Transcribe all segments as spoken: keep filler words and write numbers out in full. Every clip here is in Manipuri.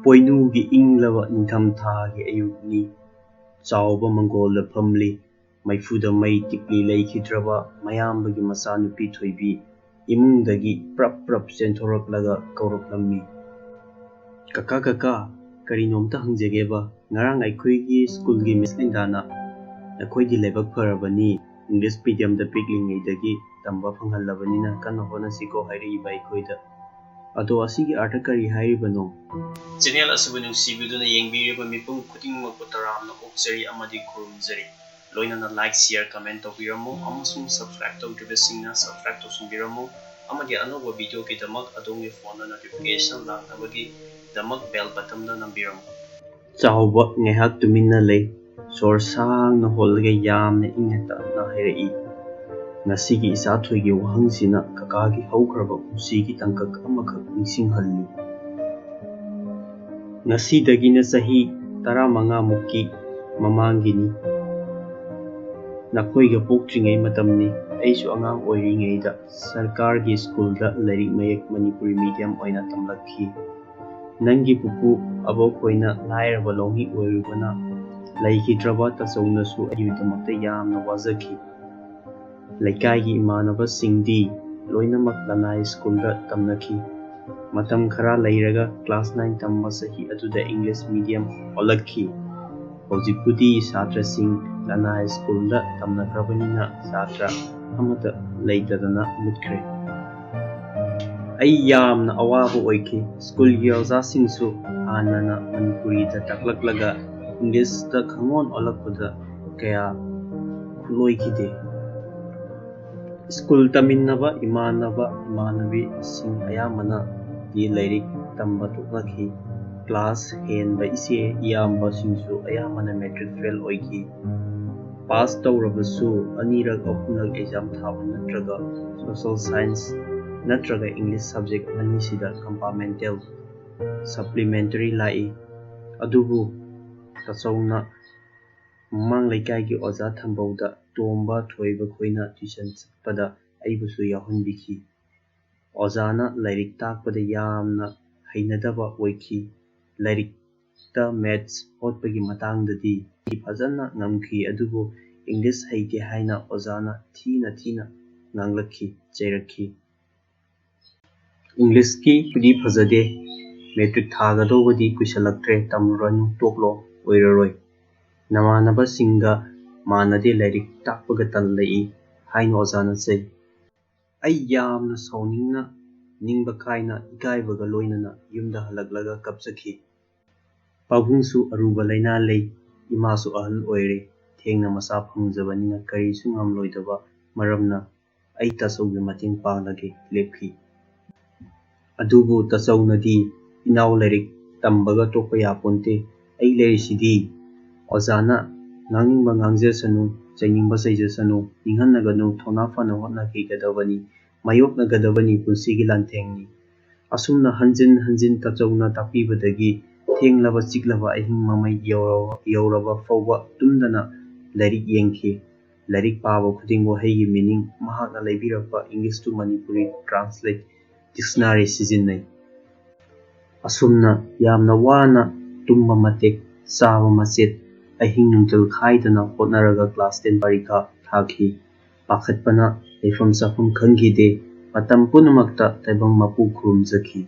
ꯄꯣꯏꯅꯨꯒꯤ ꯏꯪꯂꯕ ꯅꯤꯡꯊꯝꯊꯥꯒꯤ ꯑꯌꯨꯛꯅꯤ꯫ ꯆꯥꯎꯕ ꯃꯪꯒꯣꯜꯗ ꯐꯝꯂꯤ꯫ ꯃꯩꯐꯨꯗ ꯃꯩ ꯇꯤꯛꯂꯤ ꯂꯩꯈꯤꯗ꯭ꯔꯕ ꯃꯌꯥꯝꯕꯒꯤ ꯃꯆꯥꯅꯨꯄꯤ ꯊꯣꯏꯕꯤ ꯏꯃꯨꯡꯗꯒꯤ ꯄ꯭ꯔꯞ ꯄ꯭ꯔꯞ ꯆꯦꯟꯊꯣꯔꯛꯂꯒ ꯀꯧꯔꯛꯂꯝꯃꯤ꯫ "ꯀꯀꯥ, ꯀꯀꯥ, ꯀꯔꯤꯅꯣꯝꯇ ꯍꯪꯖꯒꯦꯕ꯫ ꯉꯔꯥꯡ ꯑꯩꯈꯣꯏꯒꯤ ꯁ꯭ꯀꯨꯜꯒꯤ ꯃꯤꯁ ꯂꯤꯟꯗꯥꯅ ꯅꯈꯣꯏꯗꯤ ꯂꯥꯏꯕꯛ ꯐꯔꯕꯅꯤ, ꯏꯪꯂꯤꯁ ꯃꯤꯗꯤꯌꯝꯗ ꯄꯤꯛꯂꯤꯉꯩꯗꯒꯤ ꯇꯝꯕ ꯐꯪꯍꯜꯂꯕꯅꯤꯅ ꯀꯟꯅ ꯍꯣꯠꯅꯁꯤꯀꯣ ꯍꯥꯏꯔꯛꯏꯕ ꯑꯩꯈꯣꯏꯗ꯫ ꯑꯗꯣ ꯑꯁꯤꯒꯤ ꯑꯥꯔꯊ ꯀꯔꯤ ꯍꯥꯏꯔꯤꯕꯅꯣ?" ꯆꯦꯅꯦꯜ ꯑꯁꯤꯕꯨ ꯅꯨꯡꯁꯤꯕꯤꯗꯨꯅ ꯌꯦꯡꯕꯤꯔꯤꯕ ꯃꯤꯄꯨꯝ ꯈꯨꯗꯤꯡꯃꯛꯄꯨ ꯇꯔꯥꯝꯅ ꯑꯣꯛꯆꯔꯤ ꯑꯃꯗꯤ ꯈꯨꯔꯨꯝꯖꯔꯤ꯫ ꯂꯣꯏꯅꯅ like, share, comment ꯇꯧꯕꯤꯔꯝꯃꯨ ꯑꯃꯁꯨꯡ subscribe ꯇꯧꯗ꯭ꯔꯤꯕꯁꯤꯡꯅ subscribe ꯇꯧꯁꯤꯟꯕꯤꯔꯝꯃꯨ ꯑꯃꯗꯤ ꯑꯅꯧꯕ ꯚꯤꯗꯤꯑꯣꯒꯤꯗꯃꯛ ꯑꯗꯣꯝꯒꯤ ꯐꯣꯟꯗ notification ꯂꯥꯛꯅꯕꯒꯤꯗꯃꯛ bell button ꯗ ꯅꯝꯕꯤꯔꯝꯃꯨ꯫ ꯆꯥꯎꯕ ꯉꯥꯏꯍꯥꯛ ꯇꯨꯃꯤꯟꯅ ꯂꯩ꯫ ꯁꯣꯔ ꯁꯥꯡꯅ ꯍꯣꯜꯂꯒ ꯌꯥꯝꯅ ꯏꯪꯅ ꯇꯞꯅ ꯍꯥꯏꯔꯛꯏ, "ꯉꯁꯤꯒꯤ ꯏꯆꯥ ꯊꯣꯏꯒꯤ ꯋꯥꯍꯪꯁꯤꯅ ꯀꯀꯥꯒꯤ ꯍꯧꯈ꯭ꯔꯕ ꯄꯨꯟꯁꯤꯒꯤ ꯇꯥꯡꯀꯛ ꯑꯃꯈꯛ ꯅꯤꯡꯁꯤꯡꯍꯜꯂꯤ꯫ ꯉꯁꯤꯗꯒꯤꯅ ꯆꯍꯤ ꯇꯔꯥꯃꯉꯥ ꯃꯨꯛꯀꯤ ꯃꯃꯥꯡꯒꯤꯅꯤ꯫ ꯅꯈꯣꯏꯒ ꯄꯣꯛꯇ꯭ꯔꯤꯉꯩ ꯃꯇꯝꯅꯤ꯫ ꯑꯩꯁꯨ ꯑꯉꯥꯡ ꯑꯣꯏꯔꯤꯉꯩꯗ ꯁꯔꯀꯥꯔꯒꯤ ꯁ꯭ꯀꯨꯜꯗ ꯂꯥꯏꯔꯤꯛ ꯃꯌꯦꯛ ꯃꯅꯤꯄꯨꯔꯤ ꯃꯤꯗꯤꯌꯝ ꯑꯣꯏꯅ ꯇꯝꯂꯛꯈꯤ꯫ ꯅꯪꯒꯤ ꯄꯨꯄꯨ ꯑꯕꯣꯛꯈꯣꯏꯅ ꯂꯥꯏꯔꯕ ꯂꯧꯃꯤ ꯑꯣꯏꯔꯨꯕꯅ ꯂꯩꯈꯤꯗ꯭ꯔꯕ ꯇꯥꯆꯧꯅꯁꯨ ꯑꯩꯒꯤꯗꯃꯛꯇ ꯌꯥꯝꯅ ꯋꯥꯖꯈꯤ꯫ ꯂꯩꯀꯥꯏꯒꯤ ꯏꯃꯥꯟꯅꯕꯁꯤꯡꯗꯤ ꯂꯣꯏꯅꯃꯛ ꯂꯅꯥꯏ ꯁ꯭ꯀꯨꯜꯗ ꯇꯝꯅꯈꯤ꯫ ꯃꯇꯝ ꯈꯔ ꯂꯩꯔꯒ class nine ꯇꯝꯕ ꯆꯍꯤ ꯑꯗꯨꯗ ꯏꯪꯂꯤꯁ ꯃꯤꯗꯤꯌꯝ ꯑꯣꯜꯂꯛꯈꯤ꯫ ꯍꯧꯖꯤꯛꯄꯨꯗꯤ ꯁꯥꯇ꯭ꯔꯁꯤꯡ ꯂꯅꯥꯏ ꯁ꯭ꯀꯨꯜꯗ ꯇꯝꯅꯈ꯭ꯔꯕꯅꯤꯅ ꯁꯥꯇ꯭ꯔ ꯑꯃꯠꯇ ꯂꯩꯇꯗꯅ ꯃꯨꯠꯈ꯭ꯔꯦ꯫ ꯑꯩ ꯌꯥꯝꯅ ꯑꯋꯥꯕ ꯑꯣꯏꯈꯤ꯫ ꯁ꯭ꯀꯨꯜꯒꯤ ꯑꯣꯖꯥꯁꯤꯡꯁꯨ ꯍꯥꯟꯅꯅ ꯃꯅꯤꯄꯨꯔꯤꯗ ꯇꯥꯛꯂꯛꯂꯒ ꯏꯪꯂꯤꯁꯇ ꯈꯪꯑꯣꯟ ꯑꯣꯜꯂꯛꯄꯗ ꯀꯌꯥ ꯈꯨꯠꯂꯣꯏꯈꯤꯗꯦ꯫ ꯁ꯭ꯀꯨꯜ ꯇꯝꯃꯤꯟꯅꯕ ꯏꯃꯥꯟꯅꯕ ꯏꯃꯥꯟꯅꯕꯤꯁꯤꯡ ꯑꯌꯥꯝꯕꯅꯗꯤ ꯂꯥꯏꯔꯤꯛ ꯇꯝꯕ ꯇꯣꯛꯅꯈꯤ꯫ Class ꯍꯦꯟꯕ ꯏꯆꯦ ꯏꯌꯥꯝꯕꯁꯤꯡꯁꯨ ꯑꯌꯥꯝꯕꯅ matric fail ꯑꯣꯏꯈꯤ꯫ Pass ꯇꯧꯔꯕꯁꯨ ꯑꯅꯤꯔꯛ ꯑꯍꯨꯝꯂꯛ exam ꯊꯥꯕ ꯅꯠꯇ꯭ꯔꯒ social science ꯅꯠꯇ꯭ꯔꯒ English subject ꯑꯅꯤꯁꯤꯗ compartmental, supplementary ꯂꯥꯛꯏ꯫ ꯑꯗꯨꯕꯨ ꯇꯥꯆꯧꯅ ꯃꯃꯥꯡ ꯂꯩꯀꯥꯏꯒꯤ ꯑꯣꯖꯥ ꯊꯝꯕꯧꯗ ꯇꯣꯝꯕ ꯊꯣꯏꯕ ꯈꯣꯏꯅ tuition ꯆꯠꯄꯗ ꯑꯩꯕꯨꯁꯨ ꯌꯥꯎꯍꯟꯕꯤꯈꯤ꯫ ꯑꯣꯖꯥꯅ ꯂꯥꯏꯔꯤꯛ ꯇꯥꯛꯄꯗ ꯌꯥꯝꯅ ꯍꯩꯅꯗꯕ ꯑꯣꯏꯈꯤ꯫ ꯂꯥꯏꯔꯤꯛꯇ maths ꯍꯣꯠꯄꯒꯤ ꯃꯇꯥꯡꯗꯗꯤ ꯐꯖꯅ ꯉꯝꯈꯤ, ꯑꯗꯨꯕꯨ English ꯍꯩꯇꯦ ꯍꯥꯏꯅ ꯑꯣꯖꯥꯅ ꯊꯤꯅ ꯊꯤꯅ ꯉꯥꯡꯂꯛꯈꯤ, ꯆꯩꯔꯛꯈꯤ꯫ "Englishꯀꯤꯕꯨꯗꯤ ꯐꯖꯗꯦ, matric ꯊꯥꯒꯗꯧꯕꯗꯤ ꯀꯨꯏꯁꯜꯂꯛꯇ꯭ꯔꯦ, ꯇꯝꯂꯨꯔꯅꯨ, ꯇꯣꯛꯂꯣ, ꯑꯣꯏꯔꯔꯣꯏ꯫ ꯅꯃꯥꯟꯅꯕꯁꯤꯡꯒ ꯃꯥꯟꯅꯗꯦ, ꯂꯥꯏꯔꯤꯛ ꯇꯥꯛꯄꯒ ꯇꯜꯂꯛꯏ" ꯍꯥꯏꯅ ꯑꯣꯖꯥꯅ ꯆꯩ꯫ ꯑꯩ ꯌꯥꯝꯅ ꯁꯥꯎꯅꯤꯡꯅ, ꯅꯤꯡꯕ ꯀꯥꯏꯅ, ꯏꯀꯥꯏꯕꯒ ꯂꯣꯏꯅꯅ ꯌꯨꯝꯗ ꯍꯜꯂꯛꯂꯒ ꯀꯞꯆꯈꯤ꯫ "ꯄꯥꯕꯨꯡꯁꯨ ꯑꯔꯨꯕ ꯂꯥꯏꯅꯥ ꯂꯩ, ꯏꯃꯥꯁꯨ ꯑꯍꯜ ꯑꯣꯏꯔꯦ, ꯊꯦꯡꯅ ꯃꯆꯥ ꯐꯪꯖꯕꯅꯤꯅ ꯀꯔꯤꯁꯨ ꯉꯝꯂꯣꯏꯗꯕ ꯃꯔꯝꯅ ꯑꯩ ꯇꯥꯆꯧꯒꯤ ꯃꯇꯦꯡ ꯄꯥꯡꯂꯒꯦ" ꯂꯦꯞꯈꯤ꯫ ꯑꯗꯨꯕꯨ ꯇꯥꯆꯧꯅꯗꯤ, "ꯏꯅꯥꯎ ꯂꯥꯏꯔꯤꯛ ꯇꯝꯕꯒ ꯇꯣꯛꯄ ꯌꯥꯄꯣꯟꯇꯦ, ꯑꯩ ꯂꯩꯔꯤꯁꯤꯗꯤ꯫ ꯑꯣꯖꯥꯅ ꯉꯥꯡꯅꯤꯡꯕ ꯉꯥꯡꯖꯁꯅꯨ, ꯆꯩꯅꯤꯡꯕ ꯆꯩꯖꯁꯅꯨ, ꯅꯤꯡꯍꯟꯅꯒꯅꯨ, ꯊꯧꯅꯥ ꯐꯅ ꯍꯣꯠꯅꯈꯤꯒꯗꯕꯅꯤ, ꯃꯥꯌꯣꯛꯅꯒꯗꯕꯅꯤ, ꯄꯨꯟꯁꯤꯒꯤ ꯂꯥꯟꯊꯦꯡꯅꯤ"꯫ ꯑꯁꯨꯝꯅ ꯍꯟꯖꯤꯟ ꯍꯟꯖꯤꯟ ꯇꯥꯆꯧꯅ ꯇꯥꯛꯄꯤꯕꯗꯒꯤ ꯊꯦꯡꯂꯕ ꯆꯤꯛꯂꯕ ꯑꯍꯤꯡ ꯃꯃꯩ ꯌꯧꯔꯕ, ꯌꯧꯔꯕ ꯐꯥꯎꯕ ꯇꯨꯝꯗꯅ ꯂꯥꯏꯔꯤꯛ ꯌꯦꯡꯈꯤ꯫ ꯂꯥꯏꯔꯤꯛ ꯄꯥꯕ ꯈꯨꯗꯤꯡ ꯋꯥꯍꯩꯒꯤ meaning, ꯃꯍꯥꯛꯅ ꯂꯩꯕꯤꯔꯛꯄ English to Manipuri translate dictionary ꯁꯤꯖꯤꯟꯅꯩ꯫ ꯑꯁꯨꯝꯅ ꯌꯥꯝꯅ ꯋꯥꯅ ꯇꯨꯝꯕ ꯃꯇꯦꯛ, ꯆꯥꯕ ꯃꯆꯦꯠ, ꯑꯍꯤꯡ ꯅꯨꯡꯊꯤꯜ ꯈꯥꯏꯗꯅ ꯍꯣꯠꯅꯔꯒ class ten ꯄꯔꯤꯈꯥ ꯊꯥꯈꯤ꯫ ꯄꯥꯈꯠꯄꯅ ꯂꯩꯐꯝ ꯆꯥꯐꯝ ꯈꯪꯈꯤꯗꯦ꯫ ꯃꯇꯝ ꯄꯨꯝꯅꯃꯛꯇ ꯇꯥꯏꯕꯪ ꯃꯄꯨ ꯈꯨꯔꯨꯝꯖꯈꯤ꯫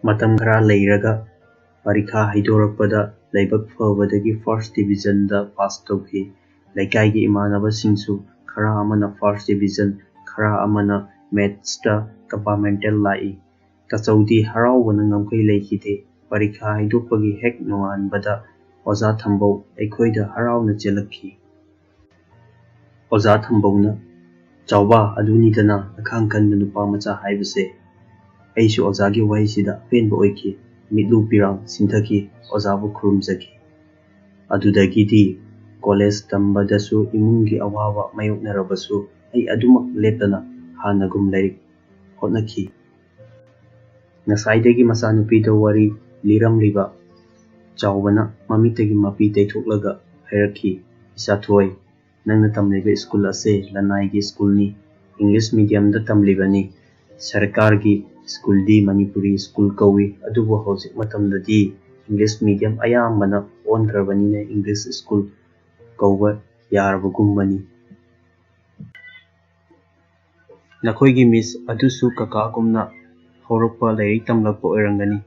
ꯃꯇꯝ ꯈꯔ ꯂꯩꯔꯒ ꯄꯔꯤꯈꯥ ꯍꯥꯏꯗꯣꯔꯛꯄꯗ ꯂꯥꯏꯕꯛ ꯐꯕꯗꯒꯤ first divisionꯗ pass ꯇꯧꯈꯤ꯫ ꯂꯩꯀꯥꯏꯒꯤ ꯏꯃꯥꯟꯅꯕꯁꯤꯡꯁꯨ ꯈꯔ ꯑꯃꯅ first division, ꯈꯔ ꯑꯃꯅ mathsꯇ compartmental ꯂꯥꯛꯏ꯫ ꯇꯥꯆꯧꯗꯤ ꯍꯔꯥꯎꯕꯅ ꯉꯝꯈꯩ ꯂꯩꯈꯤꯗꯦ꯫ ꯄꯔꯤꯈꯥ ꯍꯥꯏꯗꯣꯛꯄꯒꯤ ꯍꯦꯛ ꯅꯣꯡꯉꯥꯟꯕꯗ ꯑꯣꯖꯥ ꯊꯝꯕꯧ ꯑꯩꯈꯣꯏꯗ ꯍꯔꯥꯎꯅ ꯆꯦꯜꯂꯛꯈꯤ꯫ ꯑꯣꯖꯥ ꯊꯝꯕꯧꯅ, "ꯆꯥꯎꯕ, ꯑꯗꯨꯅꯤꯗꯅ ꯑꯈꯥꯡ ꯀꯟꯕ ꯅꯨꯄꯥ ꯃꯆꯥ ꯍꯥꯏꯕꯁꯦ"꯫ ꯑꯩꯁꯨ ꯑꯣꯖꯥꯒꯤ ꯋꯥꯍꯩꯁꯤꯗ ꯑꯄꯦꯟꯕ ꯑꯣꯏꯈꯤ꯫ ꯃꯤꯠꯂꯨ ꯄꯤꯔꯥꯡ ꯁꯤꯟꯊꯈꯤ, ꯑꯣꯖꯥꯕꯨ ꯈꯨꯔꯨꯝꯖꯈꯤ꯫ ꯑꯗꯨꯗꯒꯤꯗꯤ college ꯇꯝꯕꯗꯁꯨ ꯏꯃꯨꯡꯒꯤ ꯑꯋꯥꯕ ꯃꯥꯌꯣꯛꯅꯔꯕꯁꯨ ꯑꯩ ꯑꯗꯨꯃꯛ ꯂꯦꯞꯇꯅ ꯍꯥꯟꯅꯒꯨꯝ ꯂꯥꯏꯔꯤꯛ ꯍꯣꯠꯅꯈꯤ꯫ ꯉꯁꯥꯏꯗꯒꯤ ꯃꯆꯥꯅꯨꯄꯤꯗ ꯋꯥꯔꯤ ꯂꯤꯔꯝꯂꯤꯕ ꯆꯥꯎꯕꯅ ꯃꯃꯤꯠꯇꯒꯤ ꯃꯄꯤ ꯇꯩꯊꯣꯛꯂꯒ ꯍꯥꯏꯔꯛꯈꯤ, "ꯏꯆꯥꯊꯣꯏ, ꯅꯪꯅ ꯇꯝꯂꯤꯕ school ꯑꯁꯦ ꯂꯅꯥꯏꯒꯤ schoolꯅꯤ, English mediumꯗ ꯇꯝꯂꯤꯕꯅꯤ, ꯁꯔꯀꯥꯔꯒꯤ ꯁ꯭ꯀꯨꯜꯗꯤ ꯃꯅꯤꯄꯨꯔꯤ ꯁ꯭ꯀꯨꯜ ꯀꯧꯏ, ꯑꯗꯨꯕꯨ ꯍꯧꯖꯤꯛ ꯃꯇꯝꯗꯗꯤ ꯏꯪꯂꯤꯁ ꯃꯤꯗꯤꯌꯝ ꯑꯌꯥꯝꯕꯅ ꯑꯣꯟꯈ꯭ꯔꯕꯅꯤꯅ ꯏꯪꯂꯤꯁ ꯁ꯭ꯀꯨꯜ ꯀꯧꯕ ꯌꯥꯔꯕꯒꯨꯝꯕꯅꯤ꯫ ꯅꯈꯣꯏꯒꯤ ꯃꯤꯁ ꯑꯗꯨꯁꯨ ꯀꯀꯥꯒꯨꯝꯅ ꯍꯧꯔꯛꯄ ꯂꯥꯏꯔꯤꯛ ꯇꯝꯂꯛꯄ ꯑꯣꯏꯔꯝꯒꯅꯤ꯫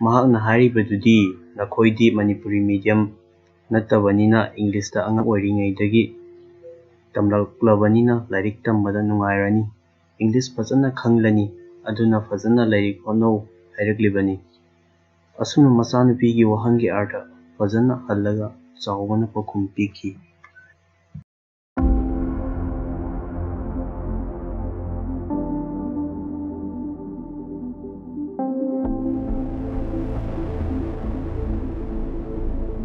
ꯃꯍꯥꯛꯅ ꯍꯥꯏꯔꯤꯕꯗꯨꯗꯤ ꯅꯈꯣꯏꯗꯤ ꯃꯅꯤꯄꯨꯔꯤ ꯃꯤꯗꯤꯌꯝ ꯅꯠꯇꯕꯅꯤꯅ ꯏꯪꯂꯤꯁꯇ ꯑꯉꯥꯡ ꯑꯣꯏꯔꯤꯉꯩꯗꯒꯤ ꯇꯝꯂꯛꯂꯕꯅꯤꯅ ꯂꯥꯏꯔꯤꯛ ꯇꯝꯕꯗ ꯅꯨꯡꯉꯥꯏꯔꯅꯤ꯫ ꯏꯪꯂꯤꯁ ꯐꯖꯅ ꯈꯪꯂꯅꯤ, ꯑꯗꯨꯅ ꯐꯖꯅ ꯂꯥꯏꯔꯤꯛ ꯍꯣꯠꯅꯧ ꯍꯥꯏꯔꯛꯂꯤꯕꯅꯤ꯫ ꯑꯁꯨꯝꯅ ꯃꯆꯥꯅꯨꯄꯤꯒꯤ ꯋꯥꯍꯪꯒꯤ ꯑꯥꯔꯊ ꯐꯖꯅ ꯍꯜꯂꯒ ꯆꯥꯎꯕꯅ ꯄꯥꯎꯈꯨꯝ ꯄꯤꯈꯤ꯫